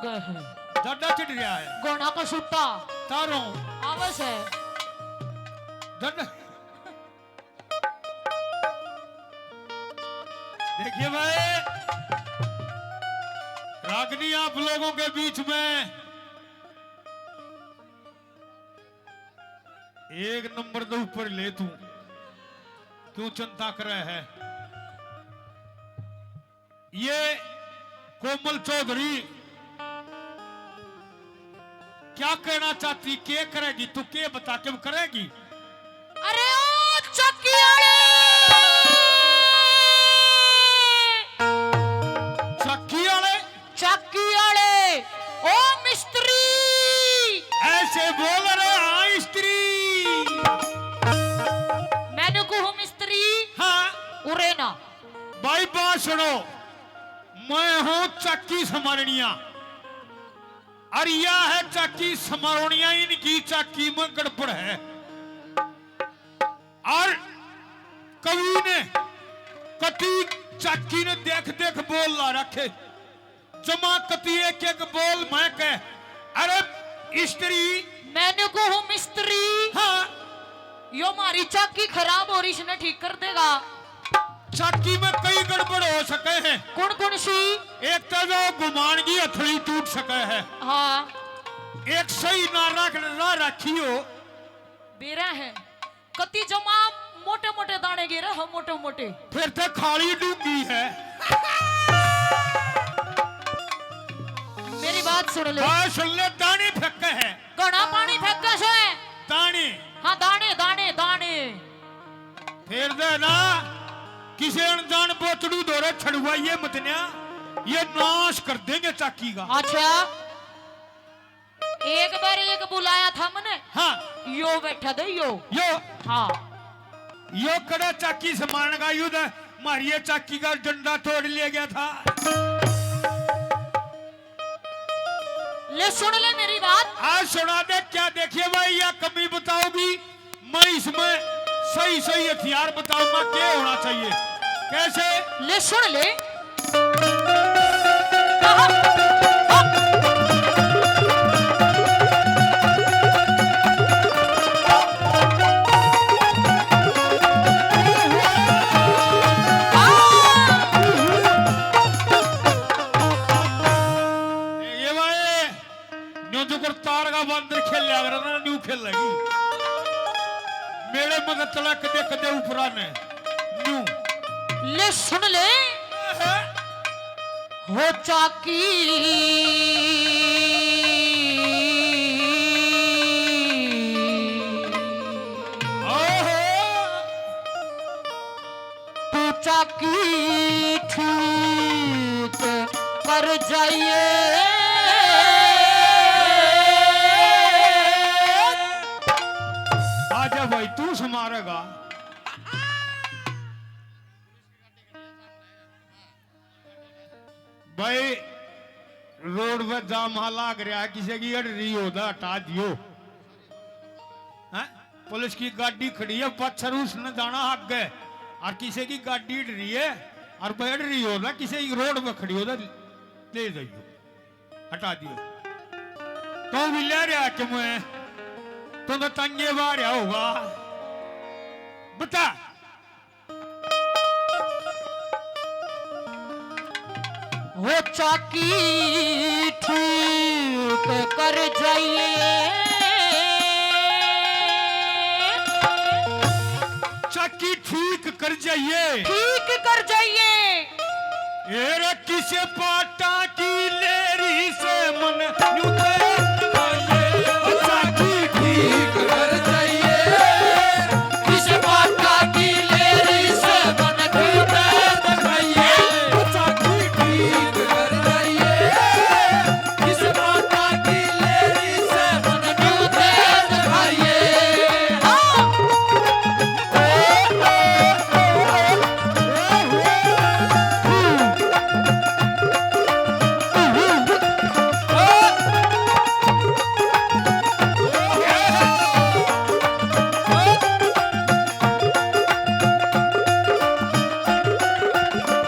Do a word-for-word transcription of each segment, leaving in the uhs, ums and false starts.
गए हैं। दादा चिढ़ रहा है। गोना का सूटा। तारों। आवे से। दादा। देखिए भाई, रागनी आप लोगों के बीच में एक नंबर तो ऊपर ले तू, क्यों चिंता करे है? ये कोमल चौधरी क्या कहना चाहती, के करेगी तू, के बता के करेगी? अरे ओ चक्की आले, चक्की आले, चक्की आले, ओ मिस्त्री। ऐसे बोल रहे, हाँ स्त्री। मैंने को हूँ मिस्त्री। हाँ। उरे ना। भाई बात सुनो, मैं हूँ चक्की समारनिया, और यह है चक्की समारनिया, इनकी चक्की में गड़बड़ है। और कवि ने कती चक्की ने देख देख बोल ला रखे, जमा कती एक एक बोल मैं कह। अरे स्त्री। मैंने को हूँ मिस्त्री। हाँ। यो मारी चाकी खराब हो रही, इसने ठीक कर देगा। चाकी में कई गड़बड़ हो सके हैं। कौन कौन सी? एक तो जो घुमान की हथली टूट सके है। हाँ। एक सही ना रख, ना रखी हो। बेरा है। कती जमा मोटे मोटे दाने गिरे हो, मोटे मोटे। फिर तो खाली डूंगी है। मेरी बात सुन ले। हाँ, सुन ले, दाने फेंके है। घना पानी फेंके से। दाने। हाँ, दाने, दाने, दाने। फिर दे ना, किसी अनजान बोतड़ू धोरे छड़वाइए मत न्या, ये नाश कर देंगे चाकी का। अच्छा। एक बार एक बुलाया था मने। हाँ। यो बैठा दे यो। यो। हाँ। यो कड़े चाकी से मारने का युद्ध, मारिए चाकी का डंडा तोड़ लिया गया था। ले सुन ले मेरी बात। आज सुना दे, क्या देखिए भाई, या कमी बताओगी? मैं इसमें सही सही हथियार बताऊंगा, क्या होना चाहिए, कैसे। ले सुन ले। ये भाई, न्यू जुकर तार का बंदर खेल लिया करे ना, न्यू खेलेगी। मेरे मत तला कदे कदे ऊपरा ने, न्यू। ले सुन ले। हो चाकी। ओहो। तू चाकी ठीक कर जाइए। आजा भाई, तू समारेगा। भाई, रोड पे जाम हा लाग रहा है, किसी की अड़ रही हो तो हटा दियो। हैं? पुलिस की गाड़ी खड़ी है, पाछर उसने जाना आगे, और किसी की गाड़ी अड़ रही है, और भाई अड़ रही हो ना, किसी की रोड पे खड़ी हो तो ले जाइयो, हटा दियो। तो भी ले रहा कि मैं, तो, तो तंगे बाहर होगा, बता। हो चाकी ठीक कर जाइए। चाकी ठीक कर जाइए। ठीक कर जाइए। ए रे किसे पाटा की लेरी से मन न्यू ते लगाइए। चाकी ठीक कर जाइए। किसे पाटा की लेरी से मन न्यू ते लगाइए। चाकी ठीक कर जाइए। किसे पाटा की लेरी से मन न्यू ते लगाइए। हाँ।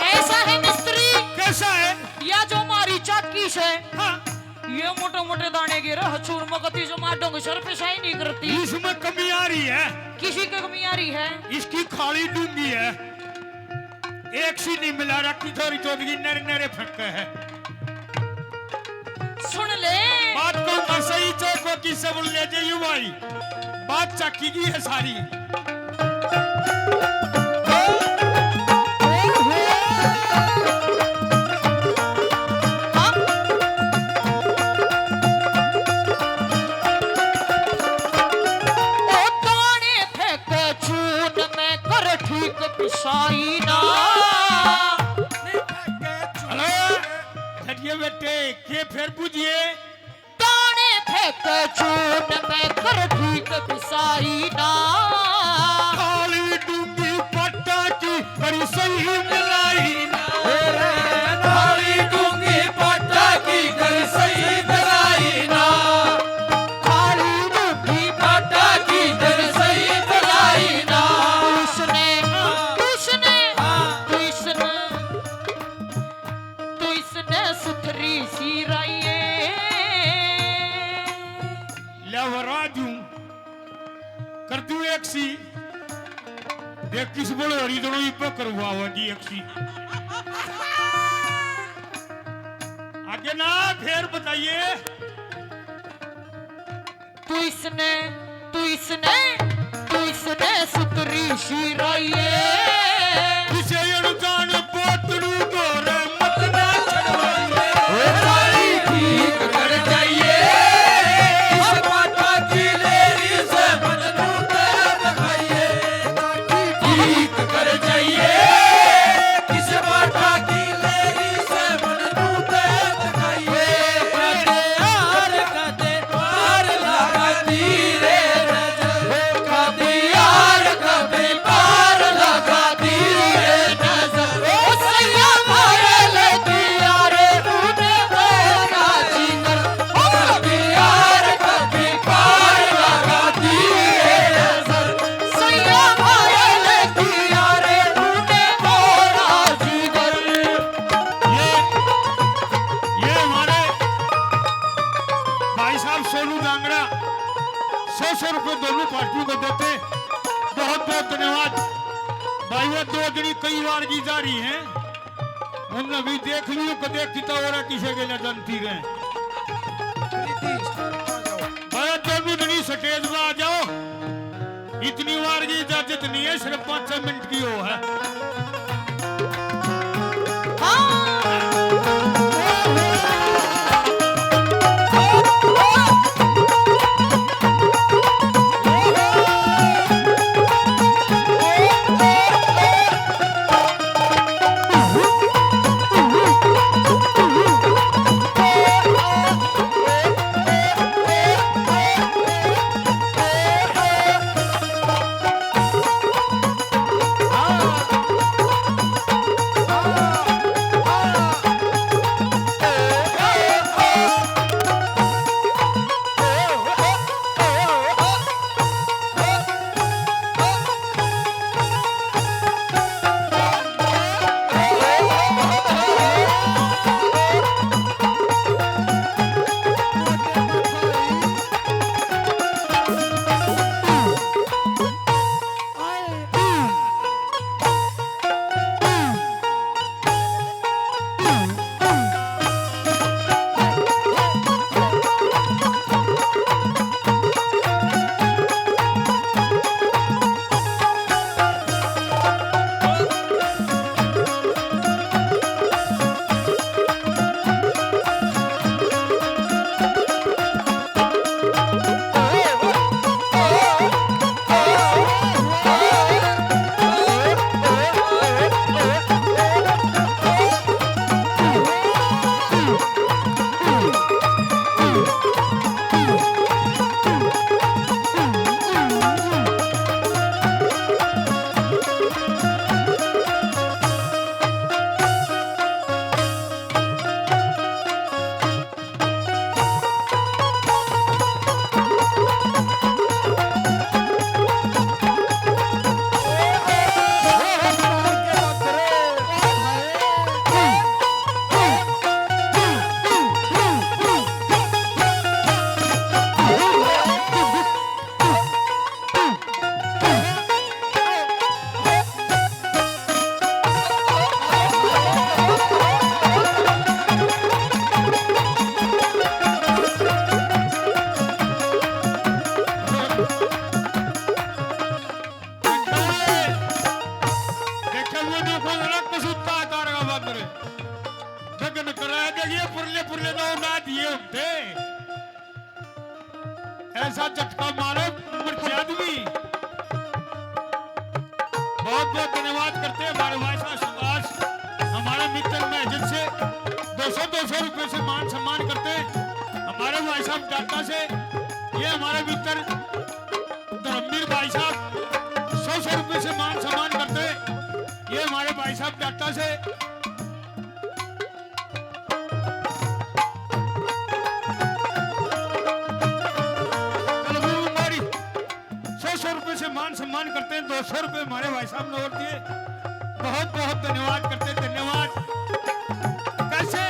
ऐसा है मिस्त्री। कैसा है? या जो हमारी चाकी से। हाँ। ये मोटे मोटे दाने गिर हचूर मगती जो माँ डोंग सर पे शाही नहीं करती। इसमें कमी आ रही है। किसी की कमी आ रही है? इसकी खाली डूंगी है। एक सी नहीं मिला रखी, थोड़ी चौधरी नरे नरे फक्के है। सुन ले। बात को मैं सही चौको की सब ले जाइयो भाई। बात चाकी की है सारी। ओ दाने फेंक चून में कर ठीक पिसाई ना। अरे, हटिए बेटे, के फिर बुझिए? दाने फेंक चून में कर ठीक पिसाई ना। काली डूंगी पट्टा की करी सही मिलाई ना। काली डूंगी पट्टा की करी सही मिलाई ना। काली डूंगी पट्टा की करी सही मिलाई ना। उसने, उसने, तू इसने, तू इसने सुथरी सी राइए। ले वो राजू, कर दूं एक सी। देख किस बड़े हरी दोनों इब्बा करवाओगी एक सी। आगे ना, फिर बताइए। तू इसने, तू इसने, तू इसने सुतरी सी राइए। किसे अनजान बोतलू को रे मत ना छड़वाइए। ओ सारी ठीक कर जाइए। इस बाटा की लेरी से मजनू कर दिखाइए। ठीक कर जाइए। किस बाटा की लेरी से मजनू कर दिखाइए। यार कदे पार लगाती रे नजर, कभी यार कभी पार लगाती रे नजर। ओ सैया मारे लेती यार तूने तो राजी कर, ओ कभी यार कभी पार लगाती रे नजर। सैया मारे लेती यार तूने तो राजी कर। ये, ये हमारे भाई साहब सोनू जांगड़ा सौ सौ रुपए दोनों पार्टियों को देते। बहुत बहुत धन्यवाद भाई। वो दो जनी कई बार की जा रही हैं, उनने भी देख लियो कदे किता और किसे के ना जानती रहे। भाई दोनों जनी स्टेज पे आ जाओ। इतनी बार की इजाजत नहीं है, सिर्फ पाँच छह मिनट की हो है। ना दिए होते। ऐसा झटका मारो मर जाए आदमी। बहुत बहुत धन्यवाद करते हैं हमारे भाई साहब सुभाष, हमारे मित्र महजिद से दो सौ दो सौ रुपए से मान सम्मान करते हैं हमारे भाई साहब डाटा से। ये हमारे मित्र धर्मवीर भाई साहब सौ सौ रुपए से मान सम्मान करते हैं। ये हमारे भाई साहब डाटा से। चलो, गुरु कुमारी, सौ सौ रुपए से मान सम्मान करते हैं, दो सौ रुपए हमारे भाई साहब ने और दिए। बहुत बहुत धन्यवाद करते हैं, धन्यवाद। कैसे?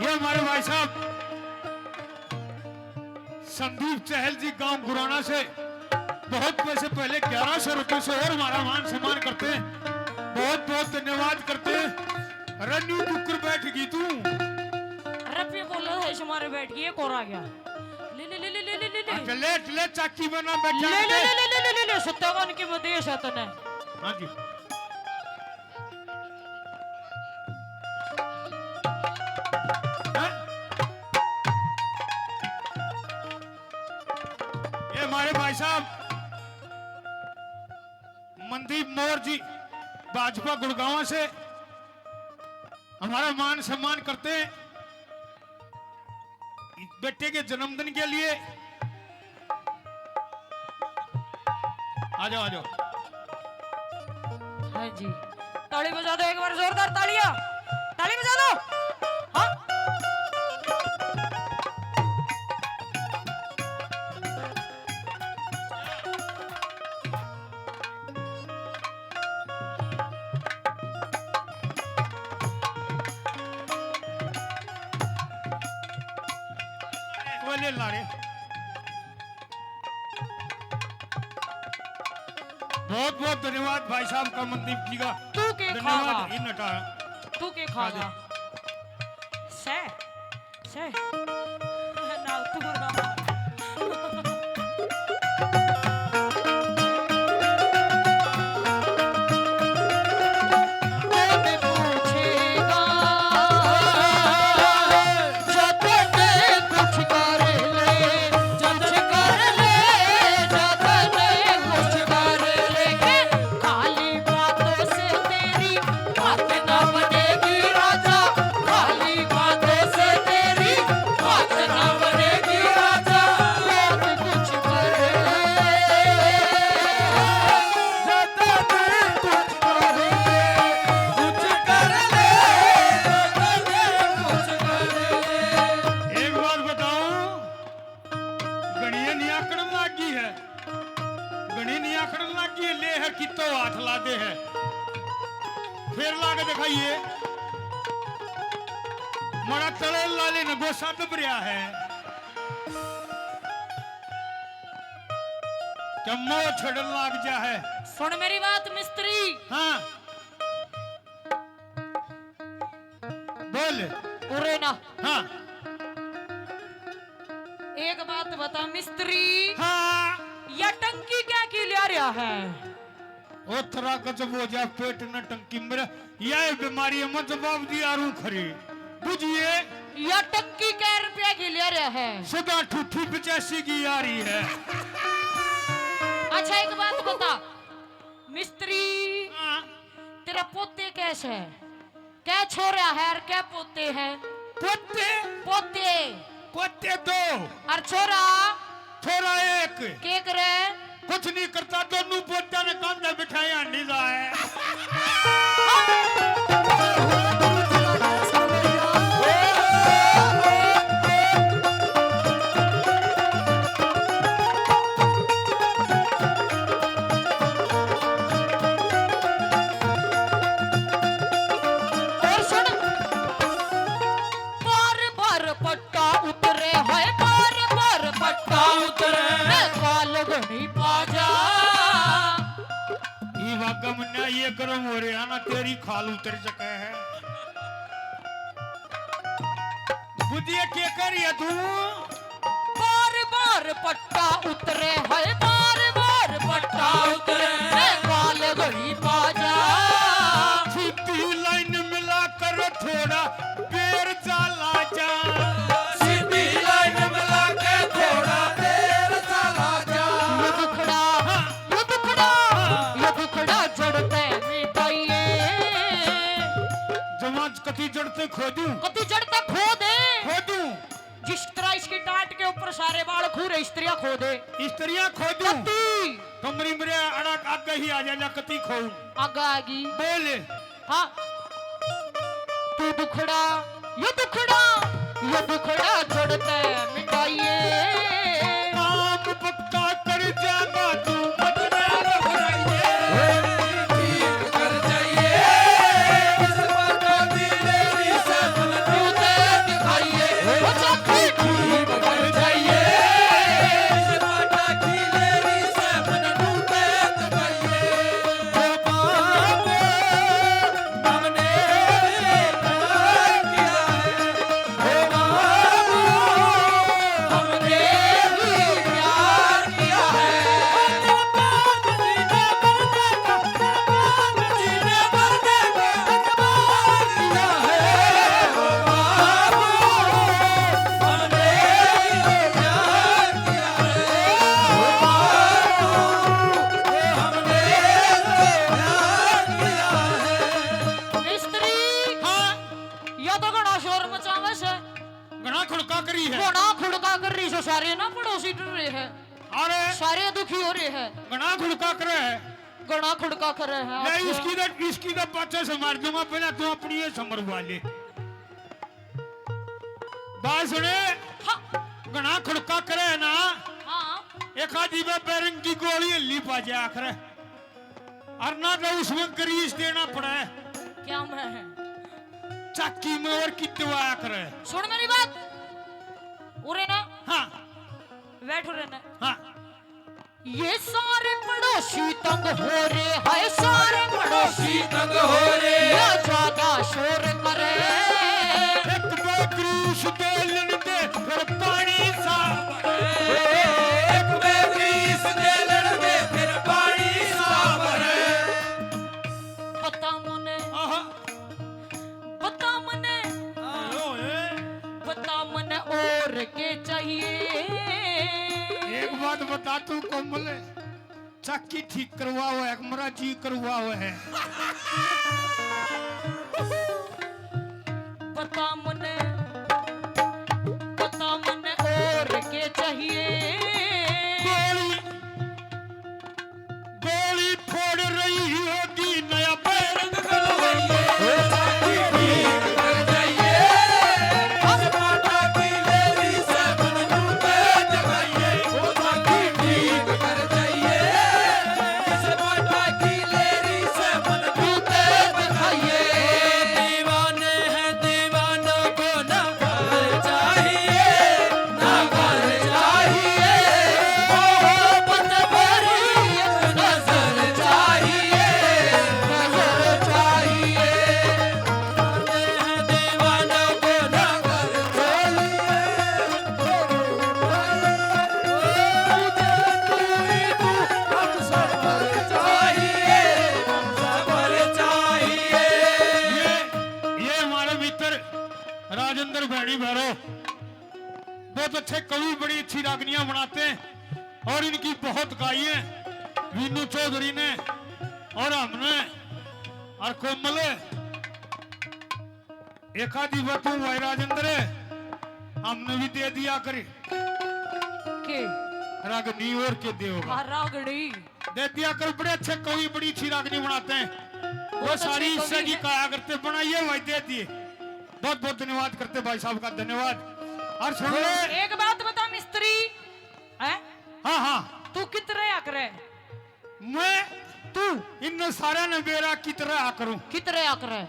ये हमारे भाई साहब संदीप चहल जी, गांव गुराना से, बहुत पैसे पहले ग्यारह सौ रुपए से और हमारा मान सम्मान करते हैं। बहुत बहुत धन्यवाद करते हैं। अरे न्यू कुकर बैठ गई तू। अरे पे बोला है, हमारे बैठ गई, एक और आ गया। ले, ले, ले, ले। अच्छा, ले, ले, चाकी बना बैठा ले, ले, है। ले, ले, ले, ले, ले, ले, सत्यावन के मदेश है तने। हाँ जी। हैं? ये हमारे भाई साहब मनदीप मौर्य जी, भाजपा गुड़गांव से हमारा मान सम्मान करते हैं। बेटे के जन्मदिन के लिए आ जाओ, आ जाओ। हाँ जी, ताली बजा दो एक बार, जोरदार तालियां, ताली बजा दो। हाँ। वो ले ला रे। बहुत बहुत धन्यवाद भाई साहब का, मनदीप जी का। तू के धन्यवाद। खागा? इन हटा। तू के खागा? सै। सै। ना तू ना। एक बात बताऊं, घणी न्याकड़न लागी है, घणी न्याकड़न लागी है, ले है कितो हाथ ला दे है, फेर ला के दिखाइए। मरा तले लाले ने गोसा दब रहा है, क्या मोह छड़न लाग जा है। सुन मेरी बात मिस्त्री। हाँ। बोल। उरे ना। हाँ। एक बात बता मिस्त्री। हाँ। या टंकी क्या की लिया रहा है? ओ तेरा गजब हो जा, पेट न टंकी मेरा, या बीमारी है, मैं जवाब दिया रू खरी। बुझिए। या टंकी कै रुपया की लिया रहा है? सदा ठूठी पचासी की आ रही है। अच्छा एक बात बता मिस्त्री। हाँ। तेरा पोते कैसे है? कै छोरा है और कै पोते हैं? पोते? पोते। पोते दो। और छोरा? छोरा एक। के करे? कुछ नहीं करता, दोनों पोत्या ने कांधे बिठाए हांडी जाए। खाल उतर सके है। बुधिया के करिए तू? बार बार पट्टा उतरे है, बार बार पट्टा उतरे है, काल गई बाजा। सीधी लाइन मिला कर थोड़ा देर चला जा। सीधी लाइन मिला के थोड़ा देर चला जा। ये दुखड़ा, ये दुखड़ा, ये दुखड़ा जड़ तै मिटाइए। जमा कती जड़ तै खोदूं। कती जड़ तै खोदे। खोदूं। जिस तरह इसकी टाट के ऊपर सारे बाल खू रहे, स्त्रियां खोदे। स्त्रियां खोदूं। कती। कमरी मेरे अड़ा आगे ही आ जा, जा कती खोऊं। आगे आ गई। बोल। हाँ। तू दुखड़ा, ये दुखड़ा, ये दुखड़ा जड़ तै मिटाइए। काम पक्का कर जाना तू, मत ना घबराइए। ठीक कर जाइए। इस बात की मेरी सब तू दे दिखाइए। वो चाकी ठीक कर जाइए। इस बात की मेरी सब तू दे दिखाइए। ओ बाबू, हमने प्यार किया है। ओ बाबू, हमने भी प्यार किया है। मिस्त्री, हाँ। या तो घणा शोर मचावे से। घणा खुड़का करी है। घणा खुड़का कर रही सो, सारे ना पड़ोसी डर रहे हैं। अरे। सारे दुखी हो रहे हैं। घणा खुड़का करे है। घणा खुड़का करे है ले, आज। इसकी तो, इसकी तो पाछे से मार दूंगा, पहले तू अपनी ये समरवा ले। बात सुने। हाँ। घणा खुड़का करे है ना। हाँ। एक आधी में बैरंग की गोली हल्ली पा जाया करे। और ना तो उसमें ग्रीस देना पड़े। क्या में है? चाकी में और कितवा करे। सुन मेरी बात। उरे ना। हाँ। बैठ उरे ना। हाँ। ये सारे पड़ोसी तंग हो रहे हैं, सारे पड़ोसी तंग हो रहे हैं। ये ज्यादा शोर करे। एक बार ग्रीस दे लेने दे, फिर पानी सा। एक बार ग्रीस दे लेने दे, फिर पानी सा। पता मने। आहा। बता मने, ओए। बता मने और के चाहिए? एक बात बता तू कोमल, चाकी ठीक करवाओ है, मेरा जी करवाओ है। बता मने, बता मने और के चाहिए? गोली गोली फोड़ रही होगी, नया बैरंग डलवाइए। हो जाती ठीक कर जाइए। इस बाटा की लेरी से मन नू तेज खाइए। हो जाती ठीक कर जाइए। इस बाटा की लेरी से मन नू तेज खाइए। दीवाने हैं दीवानों को ना घर चाहिए, ना घर चाहिए, मोहब्बत भरी नजर चाहिए, नजर चाहिए। दीवानों को ना घर चाहिए, मुझे तू ही तू, हम सफर चाहिए, सफर चाहिए। ये, ये हमारे मित्र राजेंद्र भैणी भैरो बहुत अच्छे कवि, बड़ी अच्छी रागनियां बनाते हैं और इनकी बहुत गाई है वीनू चौधरी ने और हमने और कोमल। एक आधी बात तू भाई राजेंद्र, हमने भी दे दिया करी। के? रागनी और के देगा? हाँ, रागनी। दे दिया कर, बड़े अच्छे कवि, बड़ी अच्छी रागनी बनाते हैं। वो बहुत अच्छे सारी कवि हिस्से की हैं। काया करते, बनाइए भाई, दे दिए। बहुत बहुत धन्यवाद करते भाई साहब का, धन्यवाद। और सुन ले। एक बात बता मिस्त्री, हैं? हाँ, हाँ। तू कित रहा करे? मैं? तू? इन सारे ने बेरा कित रहा करूं? कित रहा करे?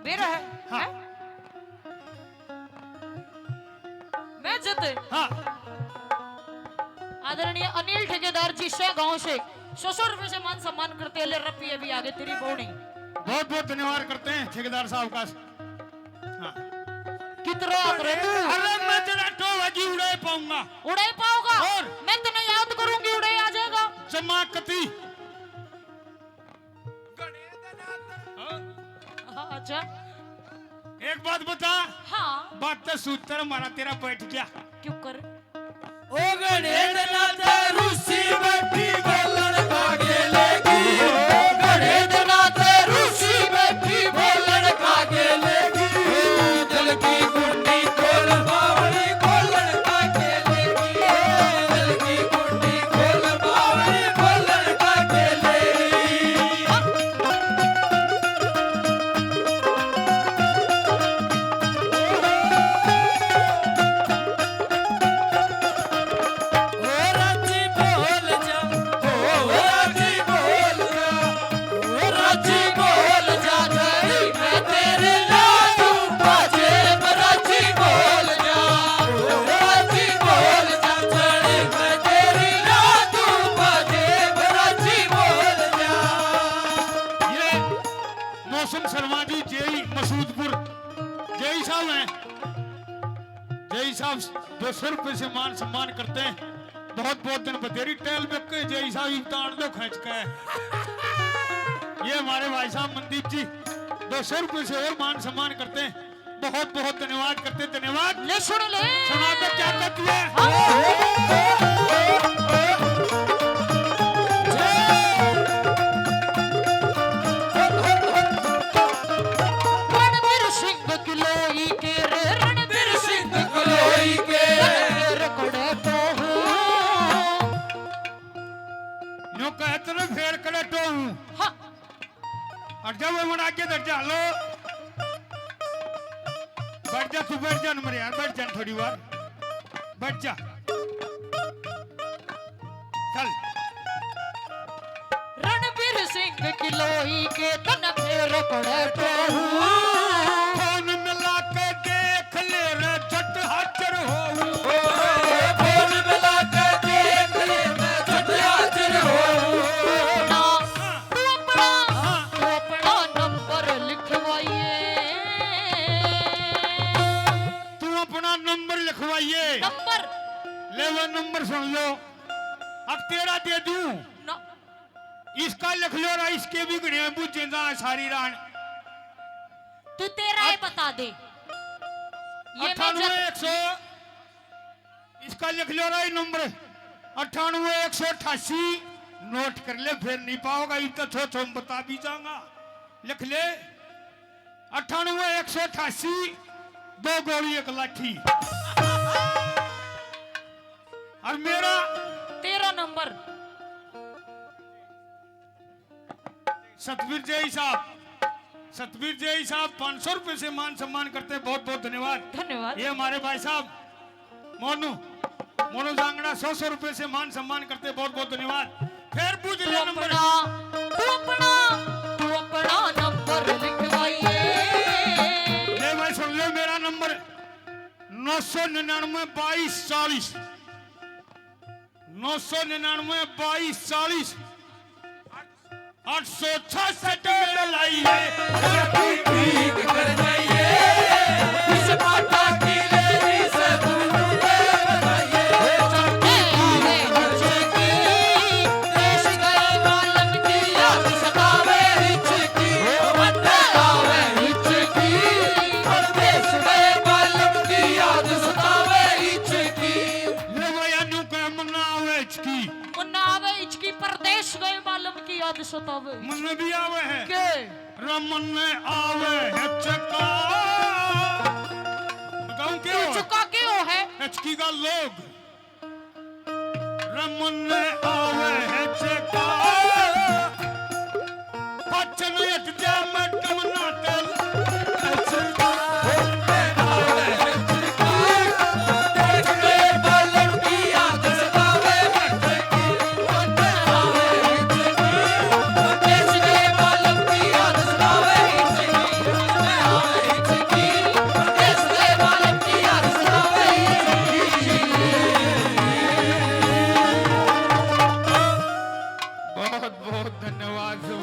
बेरा है? हाँ। हैं? मैं जद हाँ। आदरणीय अनिल ठेकेदार जी से गांव से सौ सौ रुपए से मान सम्मान करते, ले रुपये भी आगे तेरी बोनी। बहुत बहुत धन्यवाद करते हैं ठेकेदार साहब का। हाँ। कितरा करे तू? अरे मैं तेरा टोवा की उड़ाई पाऊंगा। उड़ाई पाऊंगा? और? मैं तने याद करूंगी, उड़ाई आ जाएगा। जमा कती। हाँ, अच्छा। एक बात बता। हाँ। बात तो सूत्र हमारा तेरा बैठ गया। क्यों कर? ओ घणे दिनां तै रूसी बैठी बोलण का गेलेगी। ओ घणे दिनां तै रूसी बैठी बोलण का गेलेगी। दिल की कुंडी खोल बावली खोलण का गेलेगी। दिल की कुंडी खोल बावली खोलण का गेलेगी। ओ राजी बोल जा, ओ राजी बोल जा, ओ राजी बोल जा, घड़ी मैं तेरी ला दूं बाजे, राजी बोल जा, ओ राजी बोल जा, घड़ी मैं तेरी ला दूं बाजे, राजी बोल जा। ये मौसम शर्मा जी, जेई मसूदपुर, जेई साहब हैं। जेई साहब दो सौ रुपए से मान सम्मान करते हैं। बहुत बहुत दिन बतेरी टहल बिक के जेई साहब इब्तान दो खींच के। ये हमारे भाई साहब मनदीप जी दो सौ रुपए से और मान सम्मान करते हैं। बहुत बहुत धन्यवाद करते, धन्यवाद। ले सुन ले। सुना दे क्या कहती है। रणबीर सिंह किलोई के रे, रणबीर सिंह किलोई के। फेर कड़े तो हूँ। न्यू कहे तेरे फेर कड़े तो हूँ। हाँ। और जब वो आगे धर जा, लो। बैठ जा, तू बैठ जा, नंबर यार, बैठ जा थोड़ी बार। बैठ जा। चल। रणबीर सिंह किलोई के तन फेर पड़े तो हूँ। फोन मिला के देख ले रे, झट हाजिर होऊँ। फोन मिला के देख ले, मैं झट हाजिर होऊँ। ना, तू अपना, हाँ। तू अपना नंबर लिखवाइए। तू अपना नंबर लिखवाइए। नंबर? ले वो नंबर सुन लो। अब तेरा दे दूं। ना। इसका लिख लो रा, इसके भी घणे बूझे जा सारी रान। तू तेरा ही अठ-, बता दे। ये मैं अट्ठानवे जब एक सौ, इसका लिख लो रा, ये नंबर अट्ठानवे एक सौ अट्ठासी। नोट कर ले, फिर नहीं पाओगा, इब तो थो थो बता भी जाऊंगा। लिख ले, अट्ठानवे एक सौ अट्ठासी, दो गोली एक लाठी। और मेरा तेरह नंबर। सतबीर जेई साहब, सतबीर जेई साहब पाँच सौ रुपए से मान सम्मान करते हैं, बहुत बहुत धन्यवाद। धन्यवाद। ये हमारे भाई साहब मोनू, मोनू जांगड़ा सौ सौ रुपए से मान सम्मान करते, बहुत बहुत धन्यवाद। फिर पूछ तू लिया नंबर। अपना, तू अपना, तू अपना नंबर लिखवाइए। ले भाई सुन ले मेरा नंबर, नौ सौ निन्यानवे बाईस चालीस। नौ सौ निन्यानवे बाईस चालीस। आठ सौ छियासठ में लाई है। ठीक कर जाइए, इस माता की लेरी से दूर बताइए। चढ़ती पीर हिचकी, देश गए मालम की याद सतावे हिचकी। मन्ने आवे हिचकी, परदेश गए मालम की याद सतावे हिचकी। ले भाई, अनु का मन्ना आवे हिचकी। मन्ना आवे हिचकी, परदेश गए मालम की याद सतावे। मन्ने भी आवे है। के? रे मन्ने आवे हिचका। बताऊं के हो? हिचका के हो है? हिचकी का लोग। रे मन्ने आवे हिचका। पाछन हट जा, मैं टमना तेल।